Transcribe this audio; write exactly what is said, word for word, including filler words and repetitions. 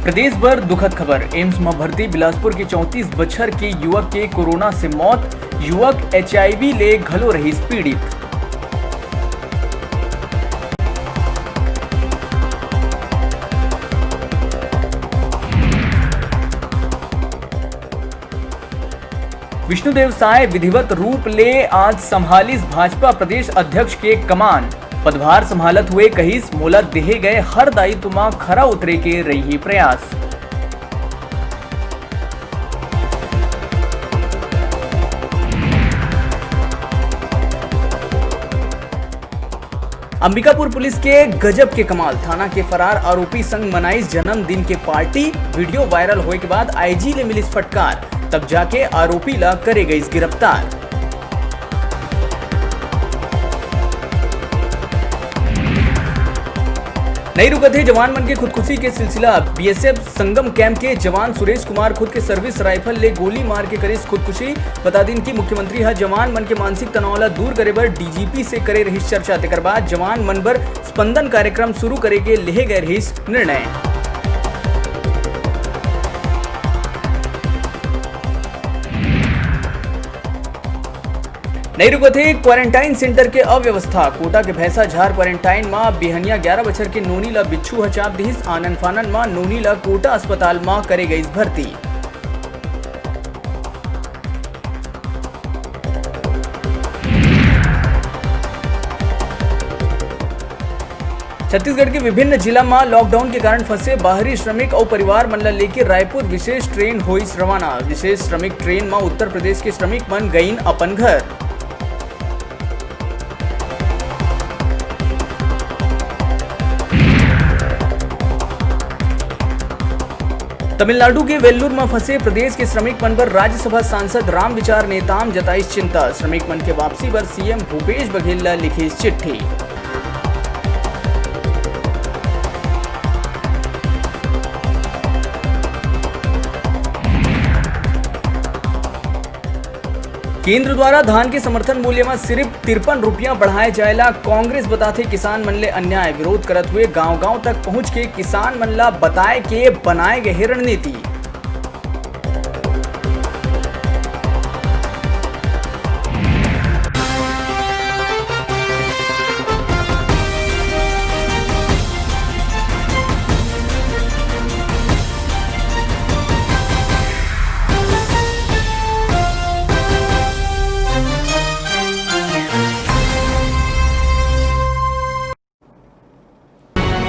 प्रदेश बर दुखद खबर, एम्स म भर्ती बिलासपुर के चौंतीस बछर के युवक के कोरोना से मौत, युवक एचआईवी ले घलो रहिस पीड़ित। विष्णुदेव साय विधिवत रूप ले आज संभालिस भाजपा प्रदेश अध्यक्ष के कमान। पदभार संभालत हुए कहिस, मोला देहे गए हर दायित्व म खरा उतरे के रही प्रयास। अंबिकापुर पुलिस के गजब के कमाल, थाना के फरार आरोपी संग मनाइस जन्मदिन के पार्टी। वीडियो वायरल होए के बाद आईजी ले मिलिस फटकार, तब जाके आरोपी ला करे गइस गिरफ्तार। नइ रुकत हे जवान मन के खुदकुशी के सिलसिला। बीएसएफ संगम कैंप के जवान सुरेश कुमार खुद के सर्विस राइफल ले गोली मार के करिस खुदकुशी। बता दिन कि मुख्यमंत्री ह जवान मन के मानसिक तनाव ला दूर करे बर डीजीपी से करे रहिस चर्चा। तेकर बाद जवान मन बर स्पंदन कार्यक्रम शुरू करे के लेहे गए रहिस निर्णय। नइ रुकत हे क्वारंटाइन सेंटर के अव्यवस्था। कोटा के भैंसा झार क्वारंटाइन म बिहनिया ग्यारह बछर के नोनी ल बिच्छू ह चाब दिहिस। आनन फानन म नोनी ल कोटा अस्पताल म करे गइस भर्ती। छत्तीसगढ़ के विभिन्न जिला म लॉकडाउन के कारण फंसे बाहरी श्रमिक अउ परिवार मन ल लेके रायपुर विशेष ट्रेन होइस रवाना। विशेष श्रमिक ट्रेन म उत्तर प्रदेश के श्रमिक मन गइन अपन घर। तमिलनाडु के वेल्लूर म फंसे प्रदेश के श्रमिक मन बर राज्यसभा सांसद रामविचार नेताम जताइस चिंता। श्रमिक मन के वापसी बर सीएम भूपेश बघेल ल लिखिस चिट्ठी। केंद्र द्वारा धान के समर्थन मूल्य म सिर्फ तिरपन रुपया बढ़ाए जाए ला कांग्रेस बताथे किसान मन ले अन्याय। विरोध करत हुए गांव-गांव तक पहुंच के किसान मन ला बताए के बनाए गए हे रणनीति।